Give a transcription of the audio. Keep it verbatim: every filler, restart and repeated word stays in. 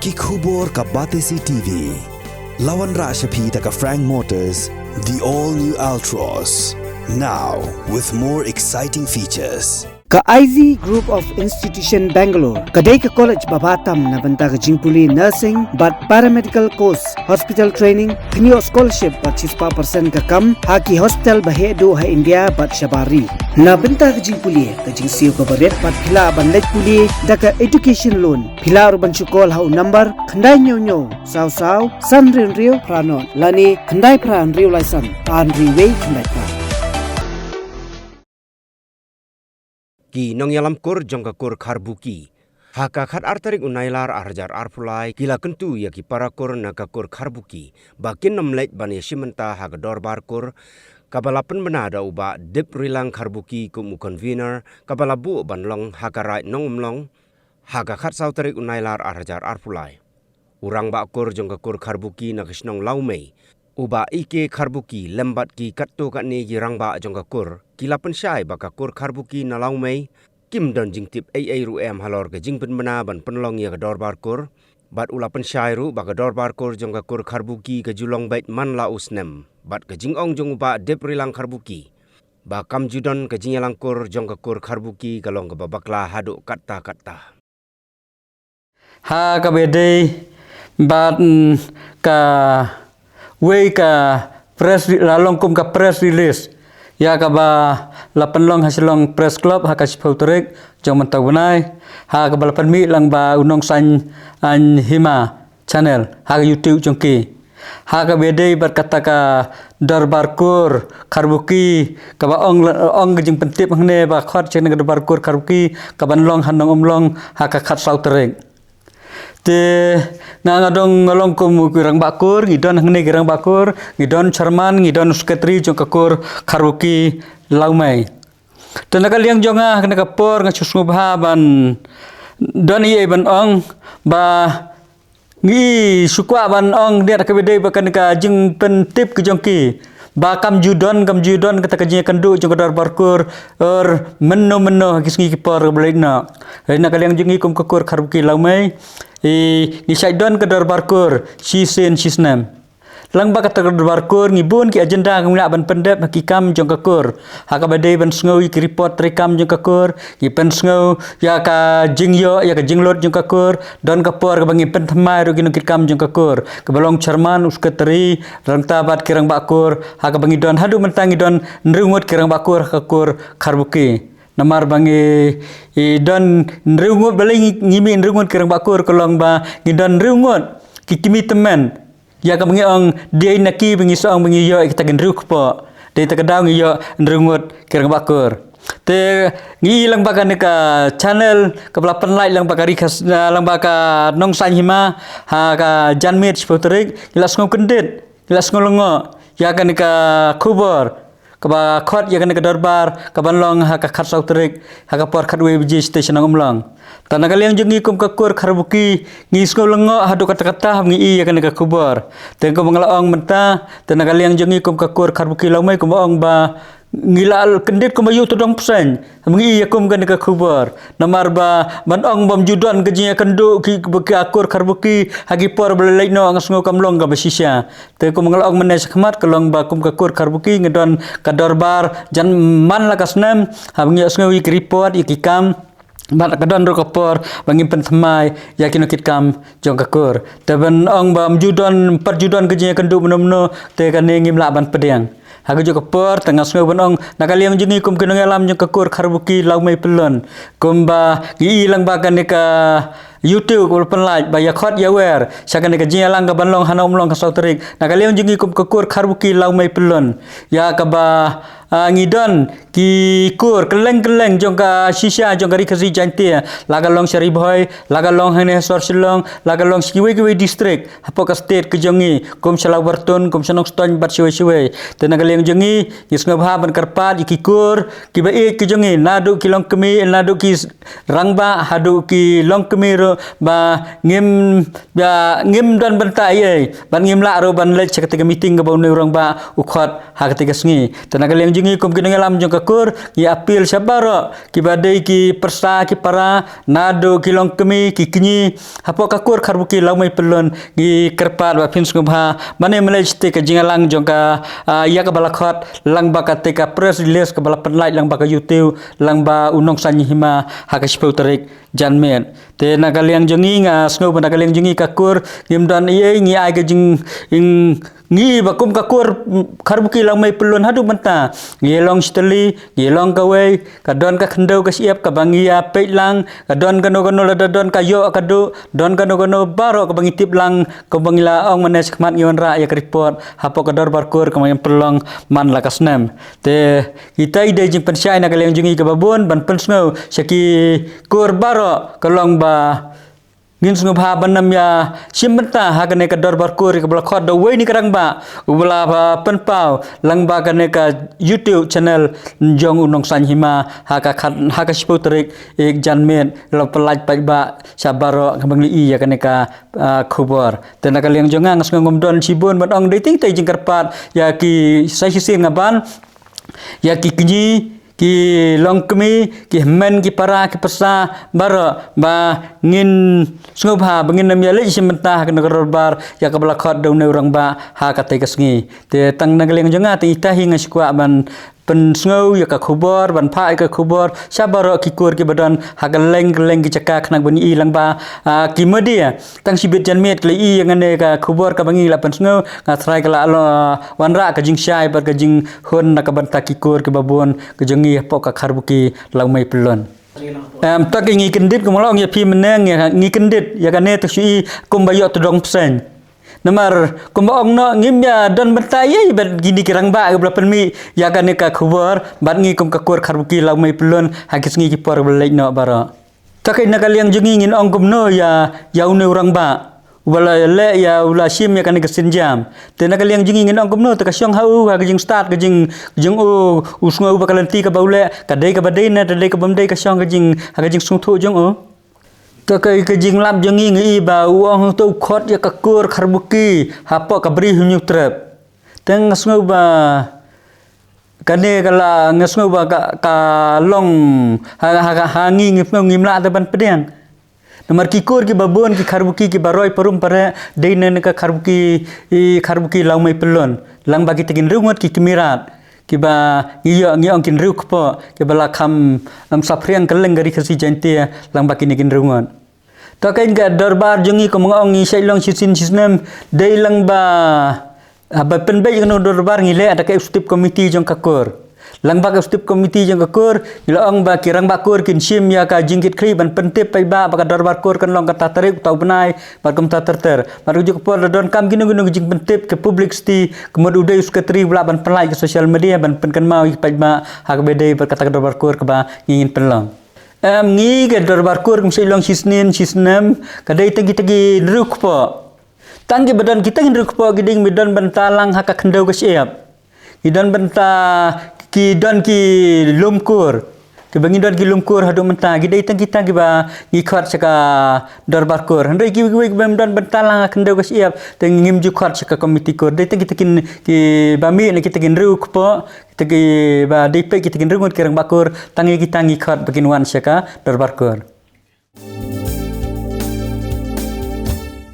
Ki khubor ka Batesi T V. La wanrah sha phi da ka Frank Motors, the all new Altroz. Now with more exciting features. Ka Ivy Group of Institution Bangalore ka dei ka college ba bha tam na bynta ka jingpule nursing bad paramedical course, hospital training, pynïoh scholarship bad shispah percent ka kam ha ki hospital ba heh duh ha India bad shabar ri. Na bynta ka jingpule, ka jingsiew kaba rit bad phi lah ban leit pule da ka education loan. Phi lah ruh ban shu call ha u number khyndai hynñiew hynñiew saw saw san hynriew hynriew phra nod lane khyndai phra hynriew lai san ar hynriew wei khyndai phra. Ki nongïalam kur jong ka kur Kharbuki. Ha ka khatar tarik u Nailar ar hajar arphew lai, ki la kyntu ïa ki para kur na ka kur Kharbuki ba kin ym leit ban ïashim bynta ha ka dorbar kur kaba la pynbna da u Bah Diprilang Kharbuki kum u convener, kaba la buh ban long ha ka Raid Nongumlong ha ka khatsaw tarik u Nailar ar hajar arphew lai. U rangbah kur jong ka kur Kharbuki na ka shnong Lawmei, u Bah E K Kharbuki, lem bad ki katto katne ki rangbah jong ka kur, ki la pynshai ba ka kur Kharbuki na Lawmei kim don jingtip ei ei ruh em halor ka jingpynbna ban pynlong ïa ka dorbar kur. Bad u la pynshai ruh ba ka dorbar kur jong ka kur Kharbuki ka ju long beit man la u snem, bad ka jingong jong u Bah Diprilang Kharbuki ba kam ju don ka jingïalang kur jong ka kur Kharbuki ka long kaba bakla haduh katta katta. Ha kaba ïadei bad, mm, kawei ka press re-, la long kum ka press release ïa kaba la pynlong ha Shillong Press Club ha ka shiphew tarik jong mynta u bnai, ha kaba la pynmih lang ba u Nongsaiñ Hima channel ha ka YouTube jong ki. Ha kaba ïadei bad kata ka dorbar kur Kharbuki, kaba ong, ong ka jingpyntip hangne ba khot sha ka dorbar kur Kharbuki kaban long ha Nongumlong ha ka khatsaw tarik. Te nga, nga dang long kum ki rangbah kur, ngi don hangne ki rangbah kur, ngi don chairman, ngi don secretary jong ka kur Kharbuki Lawmei. Te na ka liang jong nga, ha kane ka por nga shu sngewbha ban don ei ei ban ong ba ngi shu kwah ban ong, da kaba ïadei bad kane ka jingpyntip ka jong ki ba kam ju don, kam ju don kata ka jingïakynduh jong ka dorbar kur mynno mynno ha ki sngi ki por kaba leit noh. Hynrei na ka liang jong ngi kum ka kur Kharbuki Lawmei, ngi shait don ka dorbar kur shisien shisnem. Lyngba kata ka dorbar kur ngi bun ki agenda ngi lah ban pyndep ha ki kam jong ka kur. Ha kaba ïadei ban sngew ïa ki report treikam jong ka kur, ngi pynsngew ïa ka jingïoh, ïa ka jinglut jong ka kur. Don ka por kaba ngi pynthymmai ruh ki nongkitkam jong ka kur, kaba long chairman, u secretary, ryngkat bad ki rangbah kur. Ha kaba ngi don haduh mynta ngi don hynriew ngut ki rangbah kur ha ka kur Kharbuki. Namar ba ngi, i, don hynriew ngut, balei ngi, ngi mih hynriew ngut ki rangbah kur, ka long ba ngi don hynriew ngut ki kmie tymmen. Ïa kaba ngi ong dei na ki ba ngi sa ong ba ngi ïoh ïa kita ki hynriew kpoh. Dei ta ka daw ngi ïoh hynriew ngut ki rangbah kur. Te ngi i lyngba kane ka channel kaba la pynlait lyngba ka ri khas, ah, lyngba ka Nongsaiñ Hima ha ka janmiet shiphew tarik, ngi la sngew kyndit, ngi la sngew lyngngoh ïa kane ka khubor kaba khot ïa kane ka dorbar kaban long ha ka khatsaw tarik ha ka por khatwei baje sha Nongumlong. Te na ka liang jong ngi kum ka kur Kharbuki ngi sngew lyngngoh haduh katta katta haba ngi i ïa kane ka khubor. Te kumba nga la ong mynta, te na ka liang jong ngi kum ka kur Kharbuki Lawmei kumba ong ba ngi la kyndit kumba ïoh tdong pyrshah haba ngi i ïa kum kane ka khubor. Namar ba ban ong bym ju don ka jingïakynduh ki, ki kur Kharbuki ha ki por ba la leit noh, nga sngew kam long kaba shisha. Te kumba nga la ong mynne shakhmat, ka long ba kum ka kur Kharbuki ngi don ka dorbar jan man la ka snem, haba ngi ïohsngew ïa ki report, ïa ki kam, bad ka don ruh ka por ba ngin pynthymmai ïa ki nongkitkam jong ka kur. Te ban ong bym ju don, pat ju don ka jingïakynduh mynno mynno, te kane ngim lah ban pdiang. Ha kajuh ka por te nga sngew ban ong na ka liang jong ngi kum ki nongïalam jong ka kur Kharbuki Lawmei Pyllun, kumba ngi i lyngba kane ka YouTube kaba la pynlait ba ïa khot ïa wer sha kane ka jingïalang kaban long ha Nongumlong khatsaw tarik. Na ka liang jong ngi kum ka kur Kharbuki Lawmei Pyllun, ïa kaba, ah, ngi don ki kur kylleng kylleng jong ka shisha jong ka Ri Khasi Jaiñtia, la ka long sha Ri Bhoi, la ka long hangne ha sor Shillong, la ka long sha kiwei kiwei district hapoh ka state ka jong ngi, kum sha Labarton, kum sha Nongstoiñ bad shawei shawei. Te na ka liang jong ngi ngi sngewbha ban kyrpad ïa ki kur kiba ïeit ki jong ngi, naduh ki longkmie, naduh ki s-, rangbah haduh ki longkmie ruh, ba ngim, ba ngim don bynta ei ei, ba ngim lah ruh ban leit sha kata ka meeting kaba une u rangbah u khot ha kata ka sngi. Te na ka liang Ngi kum ki nongïalam jong ka kur, ngi appeal sha baroh kiba dei ki pyrsa ki para, naduh ki longkmie ki kñi, hapoh ka kur Kharbuki Lawmei Pyllun, ngi kyrpad ba phin sngewbha ban ym leit sha ka jingïalang jong ka, ah, ïa kaba la khot lyngba kata ka press release kaba la pynlait lyngba ka YouTube lyngba u Nongsaiñ Hima ha ka shiphew tarik janmiet. Te na ka liang jong ngi nga sngew ba na ka liang jong ngi ka kur ngim don ei ei, ngi ai ka jing, ing, ngi ba kum ka kur, mm, Kharbuki Lawmei Pyllun haduh mynta ngi long shiteli, ngi long kawei, ka don ka khyndew ka shyiap kaba ngi ïa peit lang, ka don kano kano lada don ka ïoh ka duh, don kano kano baroh kaba ngi tip lang, kaba ngi la ong mynne shakhmat ngi wanrah ïa ka report hapoh ka dorbar kur kaba ngi pynlong man la ka snem. Te kita i dei jingpynshai na ka liang jong ngi kaba bun ban pynsngew sha ki kur baroh ka long ba ngin sngewbha ban ym ïa shim bynta ha kane ka dorbar kur kaba la khot da uwei na ki rangbah uba la, ah, pynpaw lyngba kane ka YouTube channel jong u Nongsaiñ Hima ha ka khat, ha ka shiphew tarik, eh, janmiet la pynlait paidbah sha baroh kaba ngi ïohi ïa kane ka, ah, khubor. Te na ka liang jong nga nga sngew ngam don shibun ban ong, dei tang ita i jingkyrpad ïa ki, sa shisien nga ban ïa ki kñi, ki longkmie, ki hynmen, ki para, ki pyrsa baroh ba ngin sngewbha ba ngin ym ïa leit shim bynta ha kane ka dorbar ïa kaba la khot da une u rangbah ha katei ka sngi. Te tang na ka liang jong nga, tang ita hi nga sngewkwah ban pynsngew ïa ka khubor, ban phah ïa ka khubor sha baroh ki kur kiba don ha kylleng kylleng ki jaka khnang ban ïohi lang ba, ah, ki media tang shibit janmiet ki la ïohi ïa kane ka khubor kaba ngi la pynsngew. Nga trai ka la, ah, wanrah ka jingshai bad ka jinghun na ka bynta ki kur kiba bun ka jong ngi hapoh ka Kharbuki Lawmei Pyllun. Em, to ki ngi kyndit kumba la ong ïa phi mynne, ngi, ngi kyndit ïa kane, to shu i kumba ïoh tdong bseiñ. Namar kumba ong noh, ngim ïa don bynta ei ei bad kine ki rangbah kiba la pynmih ïa kane ka khubor bad ngi kum ka kur Kharbuki Lawmei Pyllun ha ki sngi ki por ba la leit noh baroh. To ka, na ka liang jong ngi ngin ong kumno ïa, ïa une u rangbah uba la leh ïa, u la shim ïa kane ka sienjam. Te na ka liang jong ngi ngin ong kumno, te ka shong ha u, ha ka jingstad ka jing, jong u, u sngew ba ka lynti kaba u leh ka dei kaba dei ne, te dei kaba ym dei, ka shong ka jing, ha ka jingsngewthuh jong u. To ka, ka jinglap jong ngi nga i ba u ong to u khot ïa ka kur Kharbuki hapoh ka Bri Hynñiewtrep. Te nga sngew ba kane ka la, nga sngew ba ka, ka long ha, ha, ha, ha ngi, ngi sngew ngim lah te ban pdiang. Namar ki kur kiba bun, ki Kharbuki kiba roi parum pareh, dei na ka Kharbuki, i Kharbuki Lawmei Pyllun. Lang ba kita ki hynriew ngut ki kmie rat kiba ngi ïoh, ngi ong ki hynriew kpoh kiba la kham, em, saphriang kylleng ka Ri Khasi Jaiñtia lang ba kine ki hynriew ngut. To ka, ka dorbar jong ngi kumba nga ong ngi shait long shisien shisnem, dei lang ba, ah, ba pynbeit ïa kane ka dorbar ngi leh da ka executive committee jong ka kur. Lang ba ka executive committee jong ka kur ngi la ong ba ki rangbah kur kin shim ïa ka jingkitkhlieh ban pyntip paidbah ba ka dorbar kur kan long kata tarik, uta u bnai bad kumta ter ter. Bad ka juh ka por la donkam kino kino ki jingpyntip, ka publicity, ka mut u dei u secretary ba lah ban pynlait ka social media ban pynkynmaw ïa ki paidbah ha kaba dei bad kata ka dorbar kur kaba ngi ngin pynlong. Em, ngi ka dorbar kur kam shait long shisien shisnem, ka dei tang kita ki hynriew kpoh. Tang kiba don kita ki hynriew kpoh ki dei ba don bynta lang ha ka khyndew ka shyiap. Ki don bynta, ki don ki lum kur. Kiba ngi don ki lum kur haduh mynta, ki dei tang kita kiba ngi khot sha ka dorbar kur. Hynrei kiwei kiwei kiba ym don bynta lang ha khyndew ka shyiap, te ngim ju khot sha ka committee kur. Dei tang kita kin, kiba mih na kita ki hynriew kpoh, kita kiba dei peit kita ki hynriew ngut ki rangbah kur, tang ïa kita ngi khot ba kin wan sha ka dorbar kur.